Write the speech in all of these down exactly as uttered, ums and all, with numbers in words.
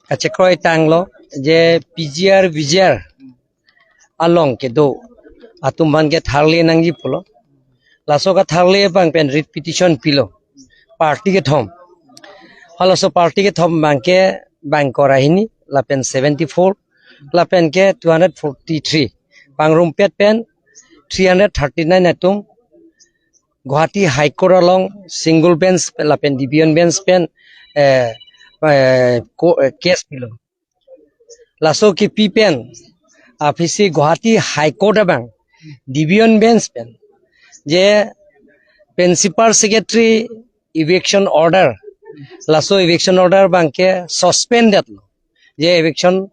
kachekroi tanglo je P G R V G R along kedo atum aphan ke tharle nangji pulo. Laso katharle abang pen writ petition pilo party kethom. Halaso party kethom abang ke bangkora hini lapen seventy-four lapen ke two hundred forty-three. Pangrumpet pen three hundred thirty-nine atum Guwahati High Court along single bench lapen division bench pen eh, eh, ko- eh, case pilo. Laso kipi pen aphisi Guwahati High Court abang division bench pen je principal secretary eviction order, laso eviction order abang ke suspended lo, je eviction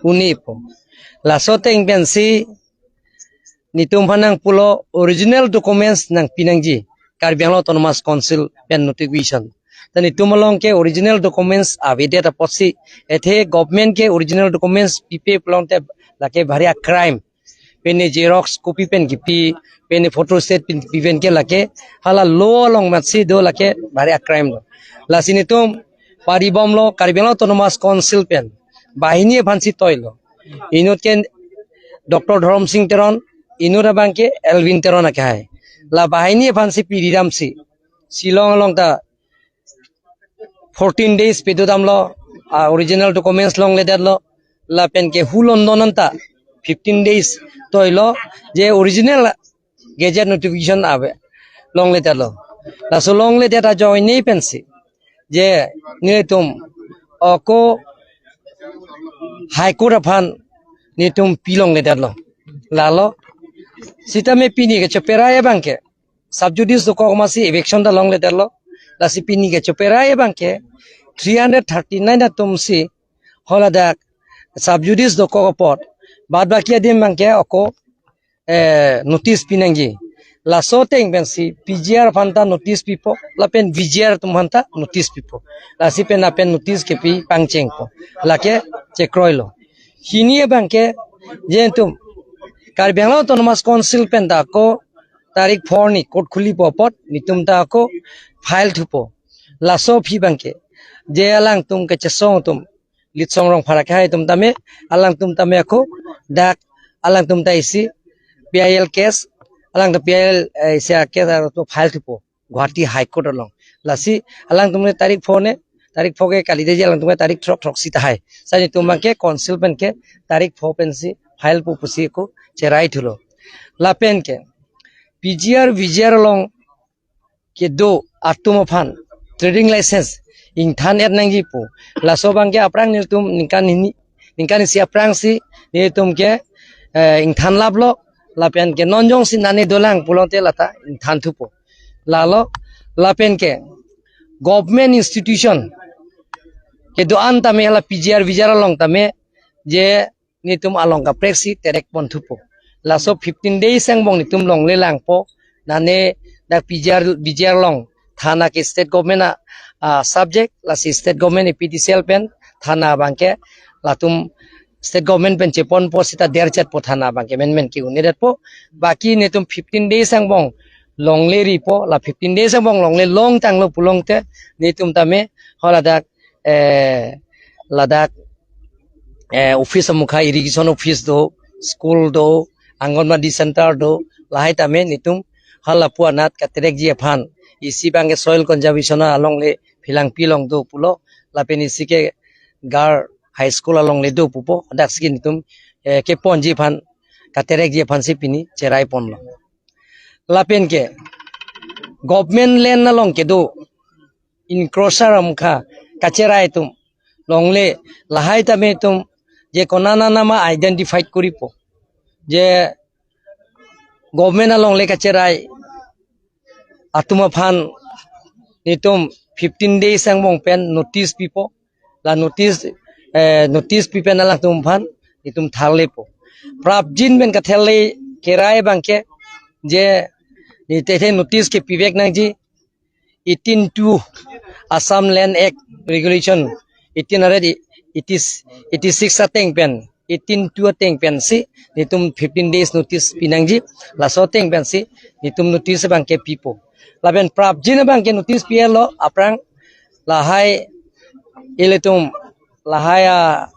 uni po. Laso ateng pensi netum aphan nangpulo original documents nangpi nangji Karbi Anglong Autonomous Council pen notification. Ta netum along ke original documents avedet apotsi, athe government ke original documents pipe pulote lake bhari a crime. Pine xerox copy pen kipi, pine photo state pen kipi pen ke lake hala law along matsi do, lake bhari a crime lo. Lasi netum paribomlo, Karbi Anglong Autonomous Council pen banghini aphansi toilo. Inut ke Doctor Dhorom Sing Teron, inut abang ke Elwin Teron akehai. La banghini aphansi piri damsi Shillong along ta fourteen days pedodamlo, ah, original documents longledetlo, lapen ke hu London anta fifteen days toilo je original gazette notification ave, longledetlo. Laso longledet ajoine pensi je netum ako High Court aphan netum pi longledetlo. Lalo sitame pini kechoperai abang ke sub judice dokok masi eviction ta longledetlo. Lasi pini kechoperai abang ke three hundred thirty-nine atumsi haladak sub judice dokok apot, bad baki adim abang ke ako eh, notice pinangji. Laso ateng pensi P G R aphan ta notice pipo, lapen V G R atum aphan ta notice pipo. Lasi pen lapen notice kepi pangchengpo. Lake chekroilo. Hini abang ke je netum Karbi Anglong Autonomous Council pen ta ako tarik four ni court khulipo apot netum ta ako file thupo. Laso aphi abang ke je alangtum kechesong atum, Litsong Rongphar akehai atum tame, alangtum tame ako dak alangtum ta isi P I L case, alangtum P I L, eh, isi a case ato file thupo Guwahati High Court along. Lasi alangtum ne tarik four ne, tarik four ke kalideji, alangtum ke tarik throk throksi tahai. Sa netum abang ke council pen ke tarik four pensi file po pusi ako cherai thulo. Lapen ke P G R V G R along kedo atum aphan trading license ingthan-et nangji pu. Laso abang ke aphrang netum ningkan hini, ningkan isi aphrangsi netum ke, eh, ingthan laplo, lapen ke non jongsi nane dolang pulote lata ingthan thupo. Lalo lapen ke government institution kedo-an tame la P G R V G R along tame je netum along kaprek si terek pon thupo. Laso fifteen days angbong netum longle langpo. Nane dak P G R, V G R along thana ke state government a, a subject, lasi state government A P D C L pen thana abang ke latum state government pen cheponpo seta derchetpo, thana abang ke men men ke-un-edetpo. Baki netum fifteen days angbong longle ripo, la fifteen days angbong longle longtanglo pulote netum tame haladak, eh, ladak, eh, office amukha, irrigation office do, school do, Anganwadi center do, lahai tame netum halapu anat katerekji aphan, isi abang ke soil conservation alongle Phelangpi along do pulo, lapen isi ke Gar High School alongle do pupo, daksi netum, eh, keponji aphan, katerekji aphansi pini cherai ponlo. Lapen ke government land along kedo encroacher amukha kacherai atum longle, lahai tame netum je konana nama identify koripo, je government alongle kacherai atum aphan netum fifteen days angbong pen notice pipo. La notice, eh, notice pi pen alangtum aphan netum tharlepo. Prapjin pen katharle kerai abang ke je netum notice kepivek nangji eighteen two Assam Land Act Regulation eighteen hundred eighty, eighty-six ateng pen, eighteen two ateng pensi netum fifteen days notice pinangji, laso ateng pensi netum notice abang ke pipo. Lapen prapjin abang ke notice pi-etlo aphrang, lahai ilitum Lahai a,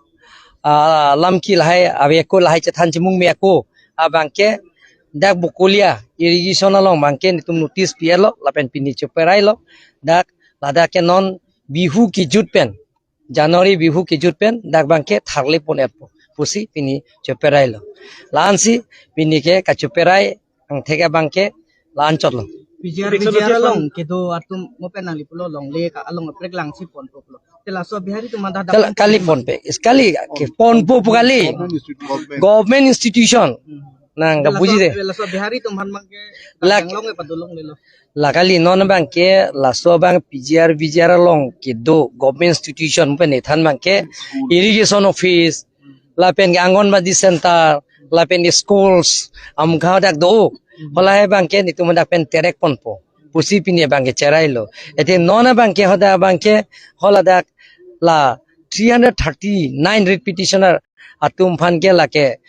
a, lamki lahai ave ako lahai chethan chimung me ako abangke dak Bokolia irrigation along abangke netum notice pi-etlo lapen pini cheperailo dak ladak ke non Bihu kejut pen January Bihu kejut pen dak abangke tharle pon-etpo pusi pini cheperailo. Lansi pini ke kacheperai angthek abangke la-anchotlo. P G R, Election V G R officer along kedo atum mo pen nangli pulo longle ka along aprek lang si ponpo pulo. Te laso Bihari atum mada Kal-, kali ponpe. Sekali ke ponpo pu kali. Government institution. Government institution. Hmm. Nang Te laso, kabuji de. Te laso Bihari atum han mang ke Lak- yang long e padulong lelo. La kali non abangke laso abang P G R, V G R along kedo government institution pen ethan abangke irrigation office, lapen ke Anganwadi center, lapen schools, amkha dak do. Halahai abangke netum dak pen terek ponpo pusi pini abangke cherailo. Ete non abangke hadak abangke haladak la three hundred thirty-nine writ petitioner atum aphan ke lake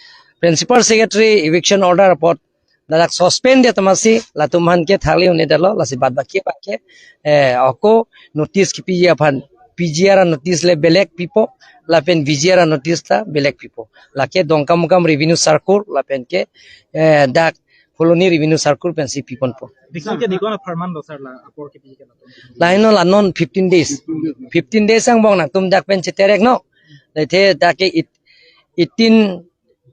principal secretary eviction order apot ladak suspend det amatsi latum aphan ke tharle un-edetlo, lasi bad baki abangke, eh, ako notice kipiji aphan P G R notice le belek pipo, lapen V G R notice ta belek pipo. Lake Dongkamukam revenue circle, lapen ke, eh, dak Phuloni revenue circle pensi piponpo. Dikon ke dikon apharman lo sir la apor kipiji ke la. Lahai non la non fifteen days. Fifteen days angbong nangtum dak pen chetereknon. Lete dak ke it-, eighteen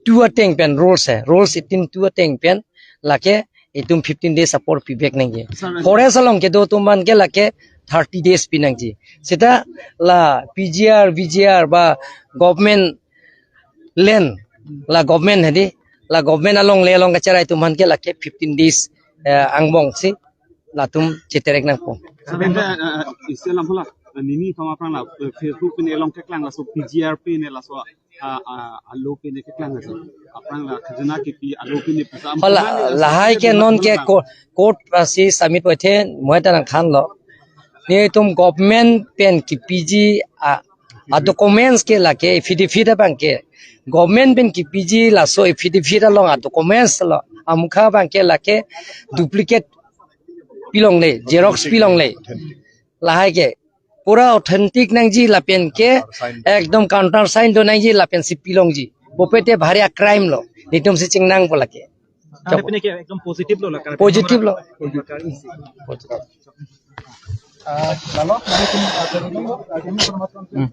two ateng pen rules hai. Rules eighteen two ateng pen lake itum fifteen days apor pivek nangji. Sir, Forest along kedo atum aphan ke lake thirty days pi nangji. Seta la P G R, V G R ba government land, la government hedi, la government alongle along kacherai atum aphan ke lake fifteen days, eh, angbong si latum cheterek nangpo. Sir, ante, eh, isi alam hala, eh, nini thom aphrang la, eh, Facebook pen elong keklang laso P G R pen laso, ah, ah, alo pen keklang laso. Aphrang la khajana kipi alo pen pusa. Hala, lahai ke non ke ko-, court pasi submit waithe, mo ta nangthanlo. Netum government pen kipiji a, a documents ke lake affidavit abangke. Government pen kipiji laso affidavit along a documents lo. Amukha abangke lake duplicate pilongle, xerox pilongle. Lahai ke pura authentic nangji lapen ke ekdom counter sign do nangji lapen si pilongji. Bope te bhari a crime lo. Netum si chingnangpo lake. Ante pini ke ekdom positive lo la, positive lo. Positive. Ah, lalo, nanglitum, ah, dari dulu, ah, kami hormat Hmm.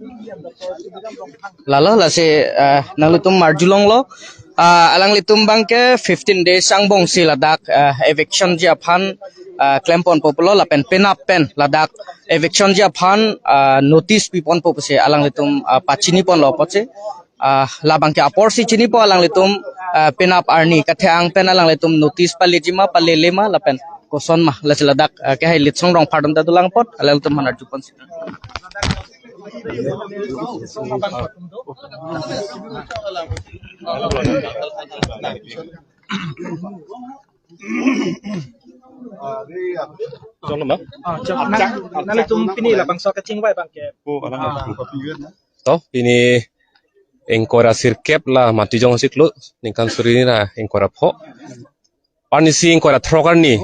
Lalo lasi, ah, nanglitum arjulonglo, ah, alanglitum abangke fifteen days angbong si ladak, ah, eviction ji aphan, ah, klemponpo pulo lapen penap pen ladak eviction ji aphan, ah, notice piponpo pusi alanglitum, ah, pachiniponlo apotsi. Ah, labangke apor si chinipo alanglitum, ah, penap arni kathe-ang pen alanglitum notice paleji ma palele ma lapen koson ma lasi ladak, ah, ke hai Litsong Rongphar atum ta dolang apot alanglitum aphan arjuponsi. Chalo ma? Ah, chalo. Nang, nanglitum pini labangso kachingvai abangke. Oh, alang. Ah. To, pini ingkoi ra sirkep la Matijong siklo, ningkan suri ra ingkoi ra pho. Arnisi ingkoi ra throk arni,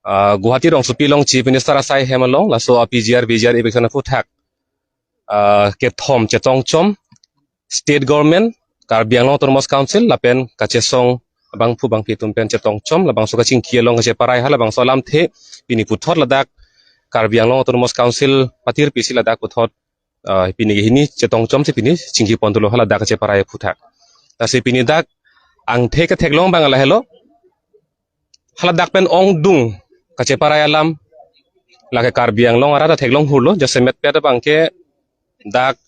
ah, Guwahati rongsopi along Chief Minister asai hem along, laso a P G R, V G R eviction aphuthak, ah, kethom chetongchom, State Government, Karbi Anglong Autonomous Council, lapen kachesong abangphu bangphi atum pen chetongchom, labangso kachingki along kacheparai ha, labangso alamthe, pini puthot ladak, Karbi Anglong Autonomous Council, patir pisi ladak puthot, ah, pini ke hini chetongchom si pini chingki pon tulo ha ladak kacheparai aphuthak. Lasi pini dak angthek ketheklong abang lahelo. Haladak pen ongdung kacheparai alam lake Karbi Anglong arat ta theklong hurlo, jasemet pet abangke dak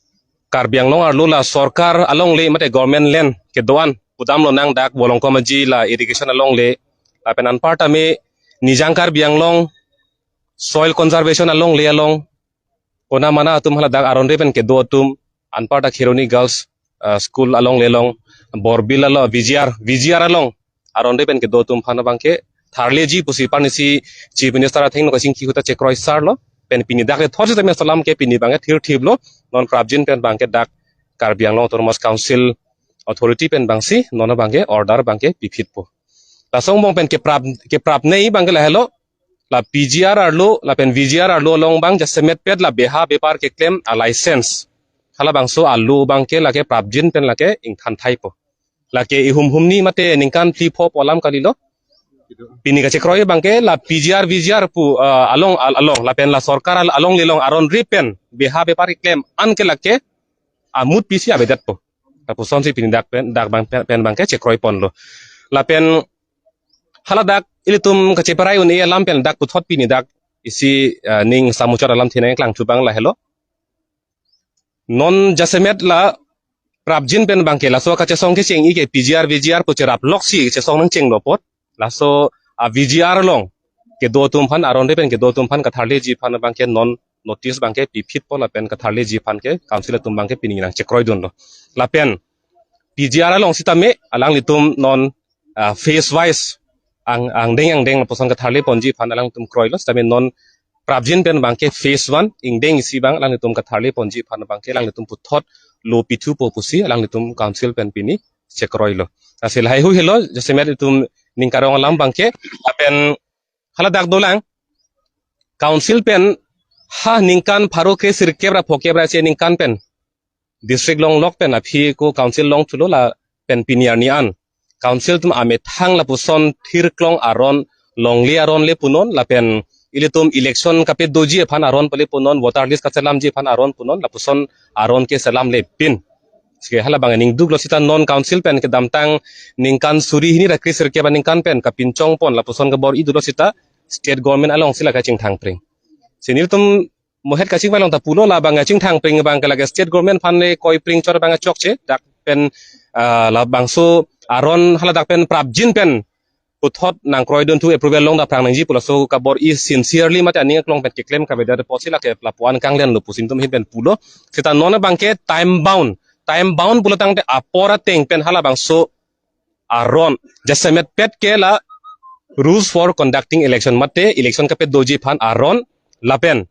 Karbi Anglong arlo la sorkar alongle mate government land kedo-an pudamlo nang dak Bolongkom Aji la irrigation alongle lapen anparta me Nijang Karbi Anglong soil conservation alongle along kona mana atum haladak aron re pen kedo atum anparta Kheroni Girls, ah, School alongle along Borbil along V G R, V G R along aron re pen kedo atum aphan abangke tharleji pusi arnisi Chief Minister athengno kachingki ahut ta chekroisarlo pen pini dak le thorsi tame salam ke pini abangke thirthiplo non prapjin pen abangke dak Karbi Anglong Autonomous Council authority pen abangsi non abangke order abangke piphitpo. Laso angbong pen keprap, keprapnei abangke lahelo la P G R arlo lapen V G R arlo along abang jasemet pet la beha bepar keklem a license halabangso alo abangke lake prapjin pen lake ingthan thaipo. Lake ihum humni mate ningkan phli pho pu alam kalilo. Pini kachekroi abangke la P G R V G R pu, ah, along al- along lapen la sorkar al- alongle along aron ri pen beha bepar keklem an ke lake amut pisi avedetpo. Lapusonsi pini dak pen dak abang pen, pen abangke chekroi ponlo. Lapen haladak ilitum kacheparai un-e alam pen dak puthot pini dak isi, ah, ning samuchot alam thinang klang chubang lahelo. Non jasemet la prapjin pen abangke laso kachesong kecheng-i ke P G R V G R pu cherap loksi chesong nangchenglo apot. Laso a V G R along kedo atum aphan aron ri pen kedo atum aphan katharleji aphan abangke non notice abangke piphitpo lapen katharleji aphan ke council atum abangke pini nangchekroidunlo. Lapen P G R along sitame alanglitum non, ah, phase wise ang angdeng angdeng lapuson katharle ponji aphan alangtum kroilo sitame non prapjin pen abangke phase one ingdeng isi abang alanglitum katharle ponji aphan abangke alanglitum puthot lo pithupo pusi alanglitum council pen pini chekroilo. Lasi lahai hu helo jasemet itum ning karong alam abangke lapen haladak dolang council pen ha ningkan pharo kre sirkep ra phokep ra isi ningkan pen district longlok pen aphi ko council longthulo lapen pini arni an council atum amethang lapuson thirklong aron longle aron le punon lapen ilitum election kapedoji aphan aron pale punon voter list kachelamji aphan aron punon lapuson aron ke selamle pin. Sike halabang ningduklo sita non council pen kedamtang ningkan suri hini ra kre sirkep aningkan pen kapinchong pon lapuson kabor-i dolo sita state government alongsi lake chingthang pring. Si nelitum mohet kachingvai along ta pulo labang chingthang pring abangke lake state government aphan le koi pring chor abang chokche dak pen, ah, labangso aron haladak pen prapjin pen puthot nangkroidunthu approval longdaphrang nangji pu laso kabor-i sincerely mate aning aklong pen keklem kavedet apotsi lake lapu-an kanglenlo pusi nelitum ahin pen pulo. Sita non abangke time bound, time bound pulo tangte apor ateng pen halabangso aron jasemet pet ke la rules for conducting election mate election kapedoji aphan aron lapen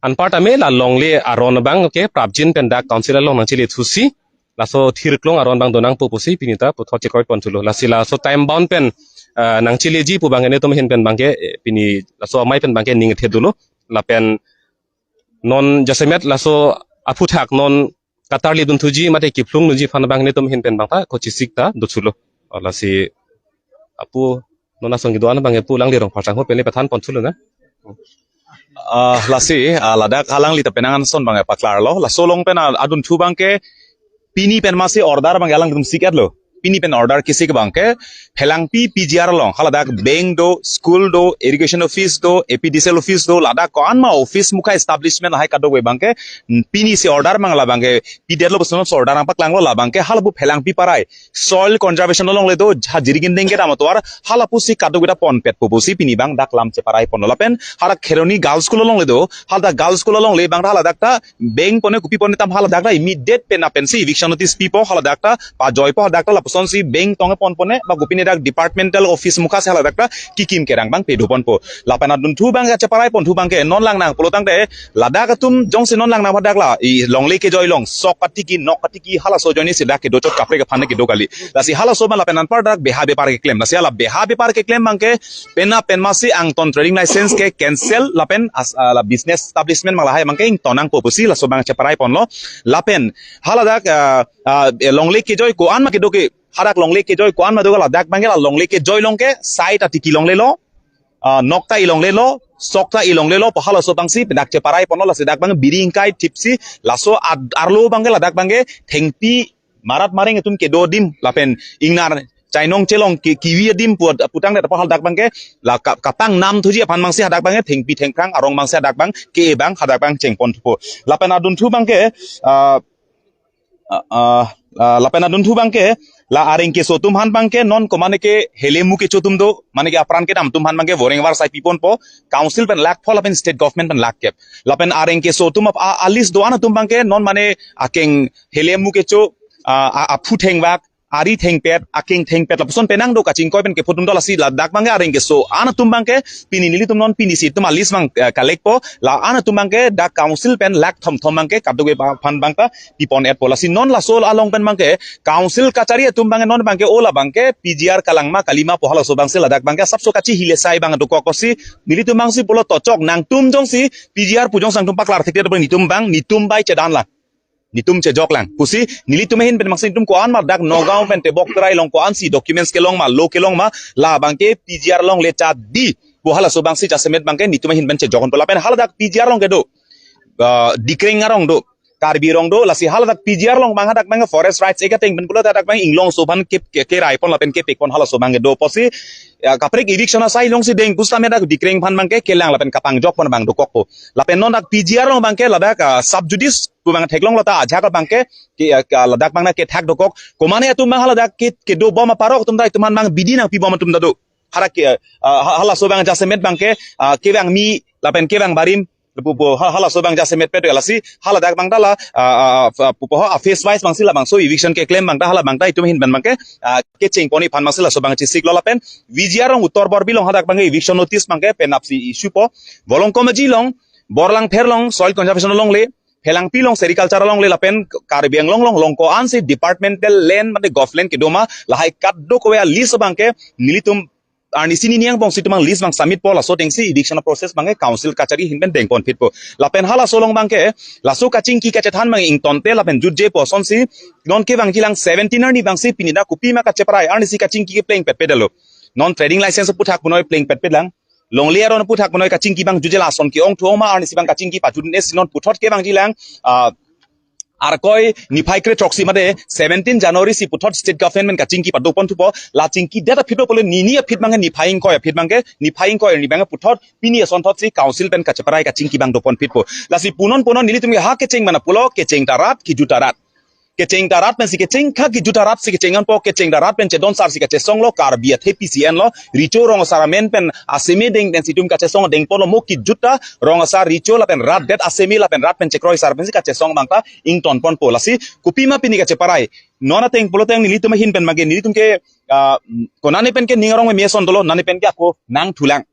anparta me la longle aron abangke prapjin pen dak council along nangchele thusi laso thirklong aron abang donangpo pusi pini ta puthot chekroi ponthulo. Lasi laso time bound pen, ah, nangcheleji pu abangke nelitum ahin pen abangke, eh, pini laso amei pen abangke ning thedulo lapen non jasemet laso aphuthak non katarli dunthuji mate kiphlung dunji aphan abang nelitum ahin pen abang ta kochisik ta dothulo. Oh, lasi apu non asong kedo-an abang apu Langlirong Pharsang ho pen le pathan ponthulo na. Ah, lasi, ah, ladak alangli ta penang anson abang paklarlo. Laso along pen, ah, adunthu abangke pini pen masi order abang alangtum siketlo. Pini pen order kisik abangke Phelangpi P G R along haladak bank do, school do, irrigation office do, A P D C L office do, ladak ko-an ma office mukha establishment lahai kadokave abangke pini si order abang labangke pidetlo puson si order nangpaklanglo labangke halapu Phelangpi parai soil conservation alongle do ha Jirikindeng kedam atovar halapusi kadokave ta ponpetpo pusi pini abang dak lam cheparai ponlo lapen hala Kheroni girls school alongle do haladak girls school alongle abang haladak ta bank pone kopi pone tam haladak ta immediate pen apensi eviction notice pipo haladak ta pajoipo haladak ta lapusonsi bank tong pon pone ba kopine dak departmental office mukha si haladak ta kikim kerang abang pedo ponpo. Lapen adunthu abang cheparai ponthu abangke non langnang pulo tangte ladak atum jongsi non langnang hadak la i longle kejoi along sok katiki nok katiki halaso ajoine si dak kedo chot kaprek aphan kedo kali. Lasi halaso abang lapen anpar dak beha bepar keklem. Lasi hala beha bepar keklem abangke pena pen masi angton trading license ke cancel lapen as, ah, la business establishment abang lahai abangke ingtonnangpo pusi laso abang cheparai ponlo. Lapen haladak, ah, ah, longle kejoi ko-an ma kedo ke hadak longle kejoi ko-an ma do ke ladak abangke la longle kejoi along ke side atiki longlelo, ah, nok ta ilonglelo, sok ta ilonglelo pu halaso abangsi dak cheparai ponlo lasi dak abang biri ingkai thipsi laso ad- arlo abangke ladak abangke thengpi marat mareng atum kedo adim lapen ingnar chainong chelong ki- kivi adim pu- pu tangte pu haladak abangke la ka- kapang nam thuji aphan abangsi hadak abangke thengpi thengphrang arong abangsi hadak abang ke abang hadak abang cheng ponthupo. Lapen adunthu abangke, ah, ah, ah, ah, lapen adunthu abangke la areng keso atum aphan abangke non ko mane ke helemu kecho atum do mane ke apran kedam atum aphan abangke wareng war sai pi ponpo council pen lakh pho lapen state government pen lakh kep. Lapen areng keso atum ap- a- a list do-an atum abangke non mane akeng helemu kecho, ah, a- aphu thengvak ari thengpet akeng thengpet lapuson penang do kachingkoi pen kepho atum do lasi ladak abangke areng keso an atum abangke pini nelitum non pini si itum a list abang, eh, collect po la an atum abangke dak council pen lakh thom thom abangke kadokave aphan abang ta pipon-etpo lasi non laso along pen abangke council kachari atum abangke non abangke o la abangke P G R kalang ma kali ma pu halaso abangsi ladak abangke asapso kachihile sai abang dokok kosi nelitum abangsi pulo tochok nangtum jongsi P G R pu jongsi nangtum paklar thekte abang nelitum abang nelitum bai chedan la Netum chejok lang. Pusi nelitum ahin pen bangsi netum ko-an ma dak Nagaon pen tebok terai along ko-ansi documents kelong ma, law kelong ma, labangke P G R along le chadi pu halaso abangsi jasemet abangke netum ahin pen chejok ponpo. Lapen haladak P G R along kedo, ah, Dikreng arong do, Karbi arong do, lasi haladak P G R along abang hadak abang Forest Rights Act ateng pen pulo hadak abang inglong aso aphan ke, ke, kerai pon lapen kepek pon halaso abang kedo pusi, ya, kaprek eviction asai alongsi deng pusitame dak Dikreng aphan abangke kelang lapen kapangjok pon abang dokokpo. Lapen non dak P G R along abangke ladak, ah, sub judice pu abang theklong lo ta ajak abangke ke, ah, ka ladak abang na kethak dokok. Komane atum abang haladak ke, kedo bom aparok atum ta itum aphan abang bidi nangpi bom atum ta do. Hadak ke, ah, ha-, halaso abang jasemet abangke, ah, kevang mi lapen kevang barim pu, pu, ha-, halaso abang jasemet pet lasi haladak abang ta la, ah, ah, ah, pu, pu, ha, phase wise abangsi labangso eviction keklem abang ta hala abang ta itum ahin pen abangke, ah, kecheng pon-i aphan abangsi laso abang chesik lo lapen V G R along Uttar Borbil along hadak abangke eviction notice abangke penapsi issue po. Volongkom Aji along, Borlangpher along, Soil Conservation along le, Phelangpi along Sericulture along le lapen Karbi Anglong along along ko-ansi departmental land mate government kedo ma lahai kadokave a-list abangke nelitum arnisi nini angbongsi itum abang list abang submit po laso atengsi eviction process abangke council kachari ahin pen deng pon phitpo. Lapen halaso along abangke laso kachingki kachethan abang ingtonte lapen jutje pu asonsi non kevangji lang seventeen arni abangsi pini dak kopima kacheparai arnisi kachingki kepleng petpet lo. Non trading license aputhak punoi pleng petpet lang. Longle aron aputhak punoi kachingki abang jutje lason ke-ong thu-ong ma arnisi abang kachingki pajut ne si non puthot kevangji lang, ah, Arkoi niphai kre throksi mate seventeen January si puthot state government pen kachingki pado pon thupo, la chingki det aphi do pule nini aphi abangke niphai ingkoi aphi abangke niphai ingkoi arni abangke puthot pini asonthotsi council pen kacheparai kachingki abang do pon phitpo. Lasi punon punon nelitum ke ha kecheng mana pulo kecheng ta rat kijut ta rat. Kecheng ta rat pensi kecheng kha kijut ta rat si kecheng anpo kecheng ta rat pen chedon sar si kachesong lo Karbi athe P C N lo. Recho rong asar amen pen aseme deng pensi itum kachesong deng ponlo mo kijut ta rong asar recho lapen rat det aseme lapen rat pen chekroi sar pensi kachesong abang ta ington ponpo. Lasi kopima pini kacheparai. Non ateng pulo ateng nelitum ahin pen abangke nelitum ke, ah, konane pen ke ning arong meme ason dolo, nane pen ke ako nangthulang.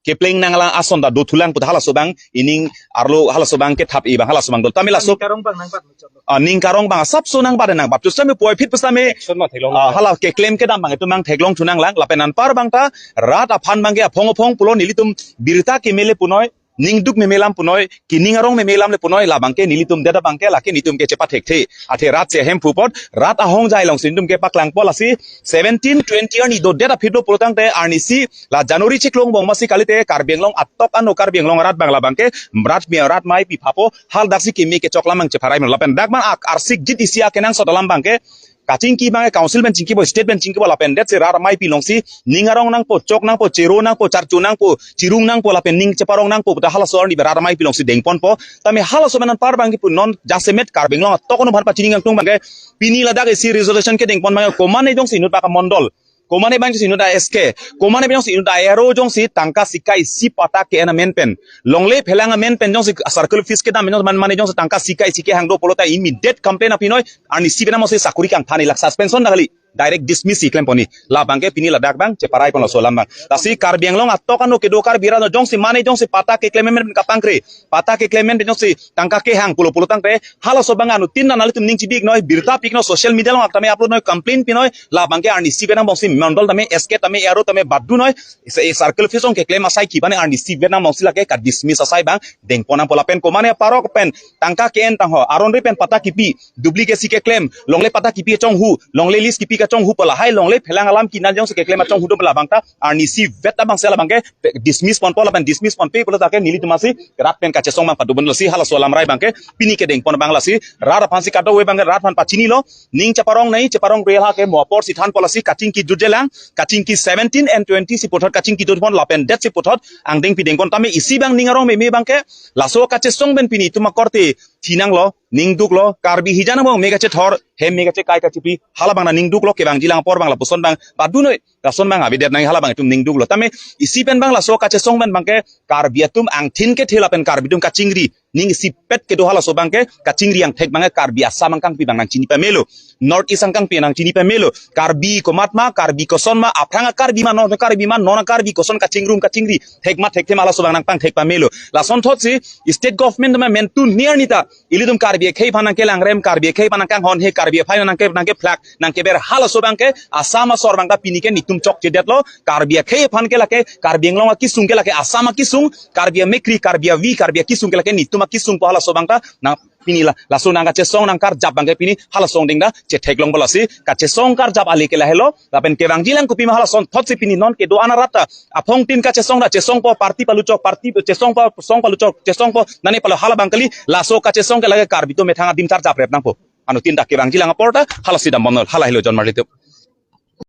Kepleng nanglang ason ta dothulang pu ta halaso abang ining arlo halaso abang kethap-i abang halaso abang dolo. Tame laso Ning karong abang nangbat muchot lo. Ah, ning karong abang asapso nangbat nangbat. Pusitame puvoiphit pusitame, Action ma theklong ah, lo. Hala keklem kedam abang itum abang theklong thu nanglang lapen anpar abang ta rat aphan abangke aphong aphong pulo nelitum birta keme le punoi, ningduk meme alam punoi, kining arong meme alam le punoi, labangke nelitum det abangke lake netum ke chepathekthe. Athe rat si ahemphu apot, rat ahongjai alongsi netum kepaklangpo lasi seventeen twenty arni dodet aphi do pulo tangte arnisi la January chiklo angbong masi kalite Karbi Anglong atok ano Karbi Anglong arat abang labangke rat mi rat maipi phapo haladak si keme kechok alam abang chepharai men lapen dak abang ak arsik jit isi akenangsot alam abangke kachingki abangke council pen chingkipo, state pen chingkipo lapen det si rat maipi alongsi ning arong nangpo, chok nangpo, chero nangpo, charcho nangpo, chirung nangpo lapen ning cheparong nangpo pu ta halaso arni rat maipi alongsi deng ponpo. Tame halaso abang anpar abangke pu non jasemet Karbi Anglong atok ano aphan pachini kangtung abangke pini ladak isi resolution kedeng pon abangke komane jongsi inut baka mondol, komane abang jongsi inut a S K, komane abang jongsi inut a R O jongsi tangka sika isi patta ke-en amen pen, longle phelang amen pen jongsi circle office kedam jongsi man mane jongsi tangka sika isi kehang do pulo ta immediate complaint aphi noi, arnisi penam si sakuri kangthan-i lak suspension ta kali, direct dismiss si klem pon-i. Labangke pini ladak abang cheparai pon laso alam abang. Lasi Karbi Anglong atok ano kedo Karbi arat jongsi mane jongsi patta keklem amen pen kapangkre, patta keklem amen pen jongsi tangka kehang pulo pulo tangte halaso abang anuttin ta nanglitum ning chibi-ik noi, birta pi-ik noi, social media along tame upload noi, complain pi noi, labangke arnisi penam angbongsi mondol tame, S K tame, R O tame badu noi, isi circle office along keklem asai kiban arnisi penam angbongsi lake ka dismiss asai abang deng pon nangpo lapen komane parok pen tangka ke-en tangho aron ri pen patta kipi, duplicate si keklem, longle patta kipi kachonghu, longle lease kipi kachonghu pu lahai longle phelang alam kinan jongsi keklem achonghu do pu labang ta arnisi vet abangsi labangke dismiss ponpo lapen dismiss ponpe pulo tangte nelitum si rat pen kachesong abang pado pon lasi halaso alam rai abangke pini kedeng pon abang lasi rat aphan si kadokave abangke rat aphan pachinilo, ning cheparong nei, cheparong real ha ke mo apor si thanpo lasi kachingki jutje lang, kachingki seventeen and twenty si puthot kachingki jut pon lapen det si puthot angdeng pi deng pon tame isi abang ning arong meme abangke laso kachesong pen pini itum akorte thinanglo, ningduklo, Karbi hijan angbong me kachethor, hem me kachekai kachepi, hala abang na ningduklo, kevangji lang apor abang lapuson abang padu noi, lason abang avedet nang hala abang itum ningduklo. Tame isi pen abang laso kachesong pen abangke Karbi atum angthin kethe lapen Karbi atum kachingri, ning isipet kedo halaso abangke kachingri angthek abangke Karbi Assam angkangpi abang nangchini pamelo, North East angkangpi nangchini pamelo, Karbi komat ma, Karbi koson ma, aphrang a-Karbi ma, non Karbi ma, non a-Karbi koson kachingrum kachingri, thekmat thekthe ma halaso abang nangpangthek pamelo. Lasonthotsi state government ma mentu niar nita ilitum Karbi akhei aphan nangkelangrem, Karbi akhei aphan nangkanghon he, Karbi aphai nangke nangkephlak nangkeber halaso abangke Assam asor abang ta pini ke netum chokchedetlo, Karbi akhei aphan ke lake, Karbi Anglong akisung ke lake, Assam akisung, Karbi amekri, Karbi avi, Karbi akisung ke lake netum akisung pu halaso abang ta nang pini la laso nang kachesong nang karjap abangke pini halaso angdeng ta chetheklong pulo si kachesong karjap ale ke lahelo lapen kevangji lang kopima halason thotsi pini non kedo-an arat ta aphongtin kachesong ta chesongpo party paluchok party chesongpo song paluchok chesongpo nane palo hala abang kali laso kachesong ke lake Karbi atum methang adim karjap rep nangpo. Anuttin ta kevangji lang apor ta halasi dambomnoi hala helo jon marlitum.